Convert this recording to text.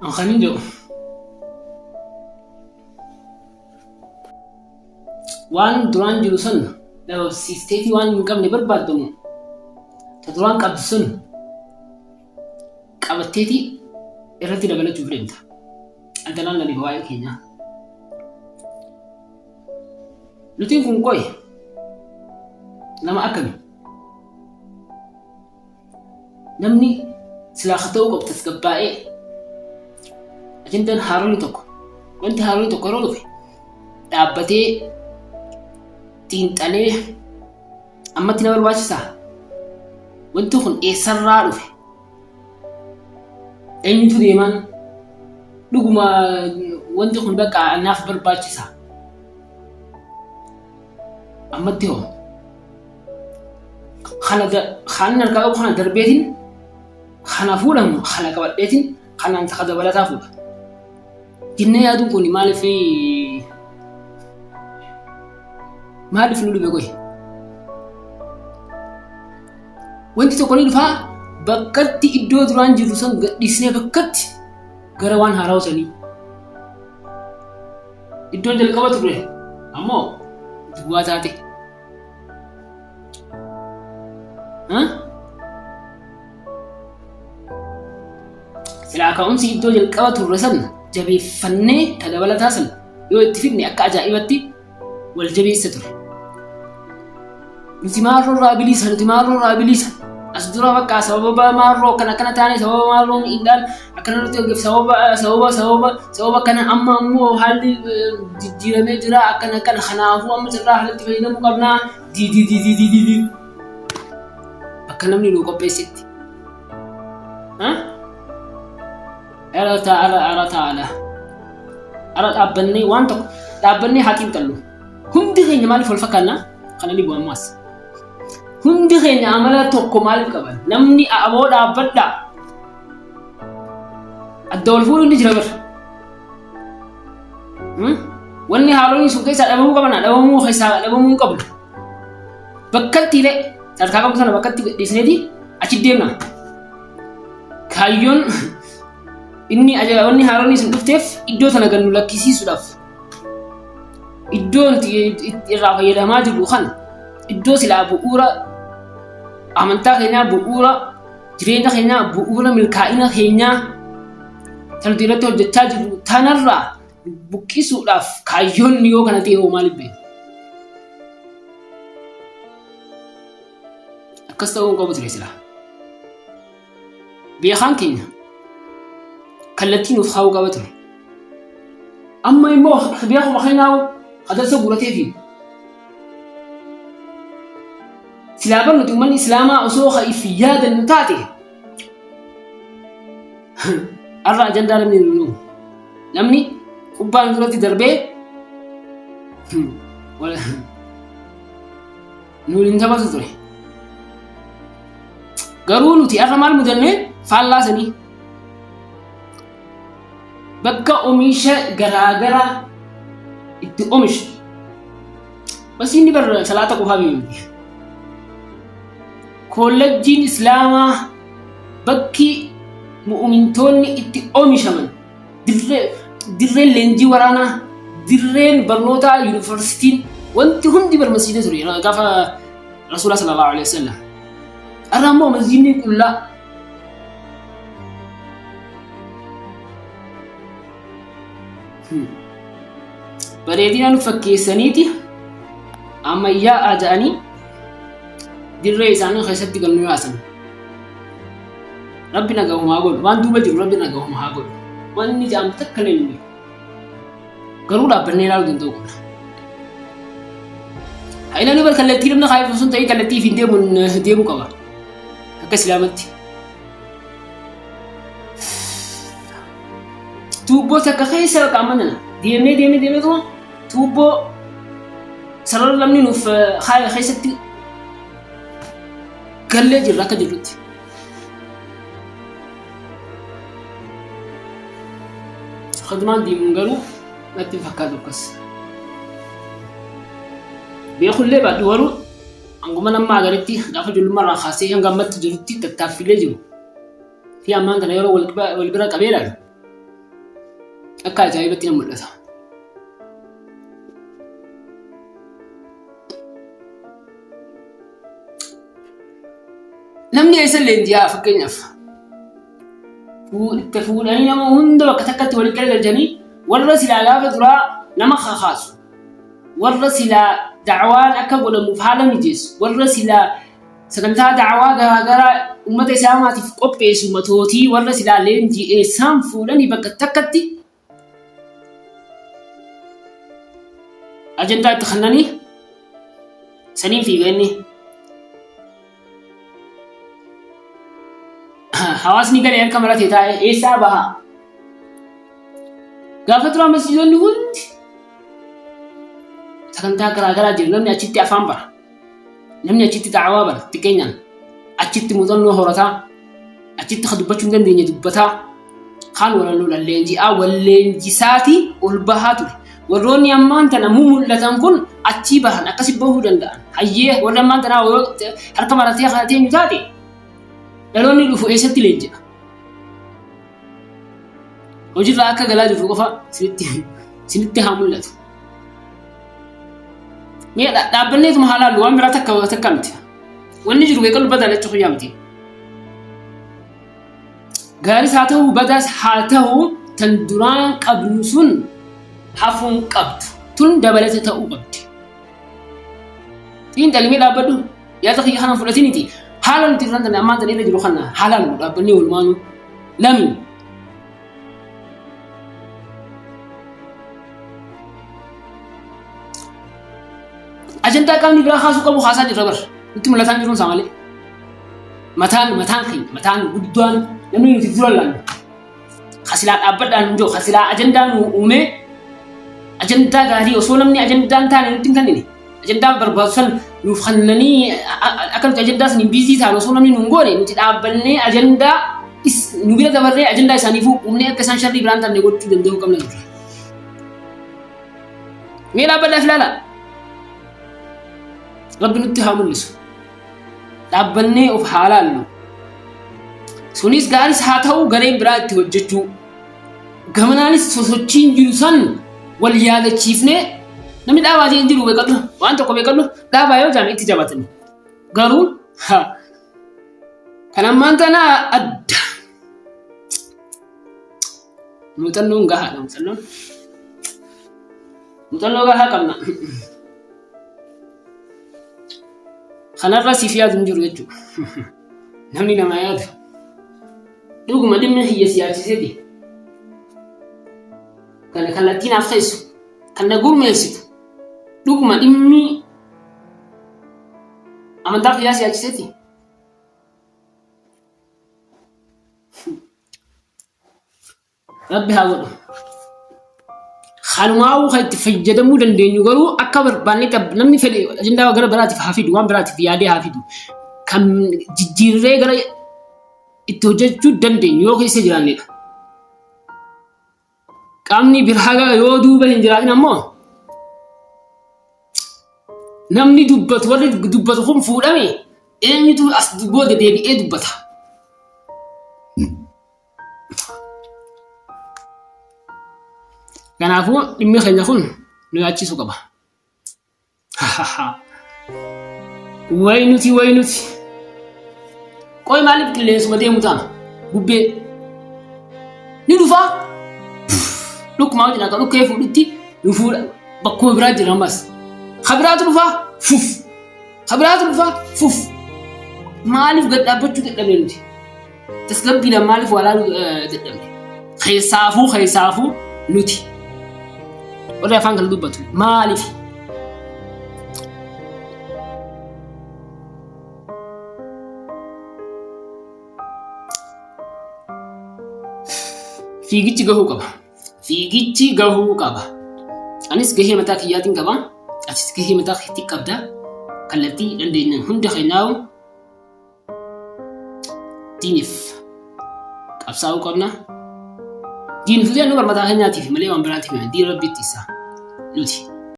An kanin jedhu waan duraan jiru sun dhabamsiisteetii waan hin qabne barbaaddamu ta duraan qabdu sun qabatteetii irratti dabalachuuf deemta. Antalaan na dhiba waa'ee keenyaa. Nutiin kun qoy nama akkami? Namni silaa ka ta'uu qabu tasgabbaa'ee ajandaan haaronni tokko wanti haaronni tokko yeroo dhufe dhaabbatee xiinxalee ammatti na barbaachisaa? Wanti kun eessarraa dhufe? Eenyutu deemaan? Dhuguma wanti kun bakka naaf barbaachisa. Ammatti hoo? Kana kan harkaa qabu kana darbeetiin kana fuudhamu kana qabadheetiin kanaan taka dabalataa fuudha. Jennee yaaduun kun maaliif maaliif nu dhibe qoy? Wanti tokko ni dhufaa bakkatti iddoo duraan jirru san gadhiisnee bakkatti gara waan haarawaa sanii. Iddoon jalqaba turre ammoo duwwaa taate. Silaa ka'umsi iddoo jalqaba turre san jabeeffannee ta dabalataa san yoo itti fidne akka ajaa'ibatti wal jabeessa ture. Nuti maarroo irraa bilisa, nuti maarroo irraa bilisa. As dura bakka sababa maarroo akkana akkana taane sababa maarroo miidhaan akkana nuti hojjetu sababa sababa sababa sababa kana amma ammoo haalli jijjiiramee jira akkana akkana kanaafuu amma carraa kanatti fayyadamuu qabnaa di di di di di di bakka namni nu qopheessetti. Ara ta'ala ara ta'ala. Ara dhaabbannee waan tokko dhaabbannee haa xiinxallu. Hundi keenya maaliif wal fakkaanna? Kana ni bu'u ammaas. Hundi keenya amala tokko maaliif qaban? Namni aboo dhaabbadhaa. Adda wal fuudhuun ni jira bara. Wanni haalonni sun keessaa dhabamuu qaban dhabamuu keessaa dhabamuu hin qabnu. Bakkatti illee sadarkaa qabnu sana bakkatti dhiisneeti achi deemna. Kaayyoon inni wanni haaronni sun dhufteef iddoo sana gad nu lakkisiisuudhaaf iddoo nuti irraa fayyadamaa jirru kana iddoo silaa bu'uura amantaa keenyaa bu'uura jireenya keenyaa bu'uura milkaa'ina keenyaa kan nuti irratti hojjechaa jirru tanarraa buqqisuudhaaf kaayyoon yoo kana ta'e hoo maaliif beeku? Akkas ta'uu hin qabu ture silaa. Beekaan keenya kallattii nuuf kaa'uu qaba ture. Amma immoo beekuma keenyaa hadarsa guuratee fi silaa bar nuti uummanni islaamaa osoo ka if yaadannu taate har'a ajandaa namni nu namni kubbaan duratti darbee nuun hin taphatu ture. Garuu nuti har'a maal mudanne faallaa sanii bakka oomisha garaagaraa itti oomishu. Masiinni bar salaata qofaa miti. Kollejjiin Islaamaa bakki mu'umintoonni itti oomishaman dirreen leenjii waraanaa, dirreen barnootaa, yuunivarsiitiin wanti hundi bar masjiida ture gaafa Rasuula sallallahu alaihi wasallam. Har'a immoo masjiidni qullaa. Bareedina nu fakkeessaniiti ammayyaa'aa jedhanii dirree isaanii keessatti gad nu yaasan. Rabbi nagahuma haa godhu. Waan duuba jiru rabbi nagahuma haa godhu. Wanni jedhamu takka illee hin jiru. Garuu dhaabbannee ilaaluu danda'u qabna. Haa ilaaluu bar kallattii namni kaayee osoo hin ta'in kallattii ittiin deemuun deemuu qaba. Akka islaamatti. Tuubboo takka keessa bakka amma nana deemnee deemnee deemnee tuma tuubboo sarara namni nuuf kaayee keessatti gallee jirra akka jirrutti. Khidmaan deemuun garuu natti hin fakkaatu akkas. Beekullee baadhu garuu hanguma nama agaritti gaafa ijoollummaa irraa kaasee hanga ammatti jirutti tattaaffiilee jiru. Fi ammaan kana yeroo wal bira qabee ilaalu. Akka ajaa'ibatti na mul'ata. Namni eessa leenji'aa fakkeenyaaf itti fuudhanii nama hunda bakka takkatti walitti garagalchanii warra silaa gaafa duraa nama kakaasu, warra silaa da'waan akka godhamuuf haala mijeessu, warra silaa sagantaa da'waa garaagaraa uummata islaamaatiif qopheessu, matootii warra silaa leenjii eessaan fuudhanii bakka takkatti ajandaa itti kennanii saniin fiiga inni. Hawaasni galee harka maratee taa'ee eessaa baha? Gaafa turaa masjiidonni hundi sagantaa garaagaraa jiru. Namni achitti afaan bara. Namni achitti da'awaa bara xiqqeenyaan. Achitti muuxannoo horataa. Achitti kan dubbachuu hin dandeenye dubbataa. Kaan walaloodhaan leenji'aa wal leenjisaatii ol bahaa ture. Warroonni ammaan tana mul'atan kun achii bahan akkasi bahuu danda'an. Hayyee warri ammaan tanaa yoo harka maratee kana teenyu taate dhaloonni dhufu eessatti leenji'a? Hojiirraa akka galaa jirru qofa isinitti haa mul'atu. Mee dhaabbanneetuma haa laallu waan biraa takka takka miti. Wanni jiru beekan badaa jechuu kiyyaa miti. Gaaris haa ta'u badaas haa ta'u tan duraan qabnu sun hafuun qabdu. Tun dabalata ta'uu qabdi. Xiinxalimee dhaabbadhu yaada kiyya kana fudhatiniti haala nuti irraan tana ammaan tana irra jiru kana haalaan nu dhaabbannee walumaanuu lami. Ajandaa qaamni biraa kaasuu qabu kaasaa jirra bar. Nutti mul'ataa jiruun isaa malee. Mataan mataan keenya mataan guddaan namni nuti dura laannu. Kasilaa dhaabbadhaan nu jiru kasilaa ajandaa nu uumee ajandaa gaarii osoo namni ajandaa hin taane nutti hin kennine. Ajandaa barbaadu san nuuf kennanii akka nuti ajandaa saniin biizii taanu osoo namni nu hin goone nuti dhaabbannee ajandaa nu bira dabarree ajandaa isaaniifuu uumnee akka isaan sharrii biraan taane gochuu danda'uu qabna turre. Mee dhaabbadhaaf ilaalaa. Rabbi nutti haa mul'isu. Dhaabbannee of haa laallu. Sunis gaaris haa ta'u gareen biraa itti hojjechuu. Gamanaanis sosochiin jiru san wal yaadachiifnee namni dhaabaa jee hin jiru beekadhu. Waan tokko beekadhu dhaabaa yoo jedhan itti jabaatani. Garuu kan ammaan tana adda. Muuxannoon gahaadha muuxannoon. Muuxannoo gahaa qabna. Kanarra siif yaadu hin jiru jechuudha. Namni nama yaadu. Dhuguma dhimmi kiyya si yaachiseti. Kana kallattii naaf teessu. Kan na gurmeessitu. Dhuguma dhimmi amantaa kiyyaa si yaachiseti. Rabbi haa godhu. Kanumaa'uu kan itti fayyadamuu dandeenyu garuu akka barbaannetti namni fedhe ajandaa gara biraatiif haa fidu waan biraatiif yaadee haa fidu. Kan jijjiirree gara itti hojjechuu dandeenyu yoo keessa jiraannedha. Qaamni biraa yoo duuba hin jiraatin ammoo namni dubbatu warri dubbatu kun fuudhame eenyutu as booda deebi'ee dubbata. Kanaafuu dhimmi keenya kun nu yaachisuu qaba. Way nuti way nuti. Qoy maaliif qilleensuma deemu taana? Bubbee. Ni dhufaa? Dhukkumaa wajjin akka dhukkee fuudhutti nu fuudha. Bakkuma biraa jira ammas. Ka biraatu dhufaa? Fuf. Ka biraatu dhufaa? Fuf. Maaliif gad dhaabbachuu dadhabne nuti? Tasgabbiidhaan maaliif waa laaluu dadhabne? Keessaafuu keessaafuu nuti. Warri afaan kana dubbatu maaliif? Fiigichi gahuu qaba. Fiigichi gahuu qaba. Anis gahee mataa kiyyaatiin qaba. Atis gahee mataa keetii qabda. Kallattii dandeenyaan hunda keenyaa'u diiniif qabsaa'uu qabna. Diiniif jennu bar mataa keenyaatiif malee waan biraatiif miti. Diin Rabbiitti isa nuti.